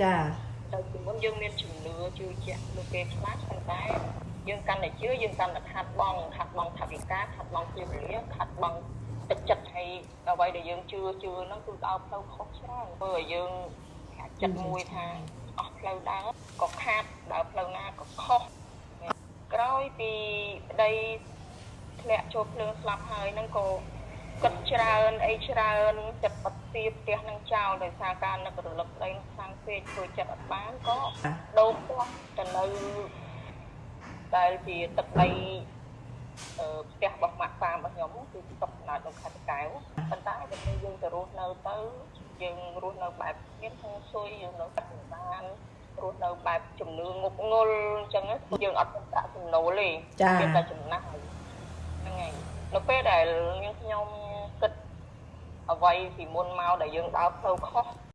ចា តែពីមុនយើងមានជំនឿជឿជាក់លើគេខ្លះប៉ុន្តែយើងកាន់តែជឿយើងកាន់តែខាត់បងខាត់បងថវិកាខាត់បងពេលវេលាខាត់បងទឹកចិត្តហើយអ្វីដែលយើងជឿជឿហ្នឹងគឺដើរផ្លូវខុសច្រើនធ្វើឲ្យយើងចិត្តមួយថាអស់ផ្លូវដើរក៏ខាតដើរផ្លូវណាក៏ខុសក្រោយពីប្តីធ្លាក់ចូលភ្លើងស្លាប់ហើយហ្នឹងក៏គិតច្រើនអីច្រើនចិត្តបាត់ទៀបផ្ទះនឹងចោលដោយសារការនឹករលឹកប្តីនឹងខ្លាំងពេកធ្វើចិត្តអត់បានក៏ដូរផ្ទះទៅនៅដែលជាទឹកដីផ្ទះរបស់ម៉ាក់ប៉ារបស់ខ្ញុំគឺស្រុកកំណើតនៅខេត្តតាកែវប៉ុន្តែដល់ពេលយើងទៅរស់នៅទៅយើងរស់នៅបែបមានហុងស៊ុយយើងនៅបាត់បានរស់នៅបែបជំនឿងប់ងល់អញ្ចឹងយើងអត់មានប្រាក់ចំណូលទេមានតែចំណាយហ្នឹងហើយនៅពេលដែលនាងខ្ញុំគិតអ្វីពីមុនមកដែលយើងដើរផ្លូវខុស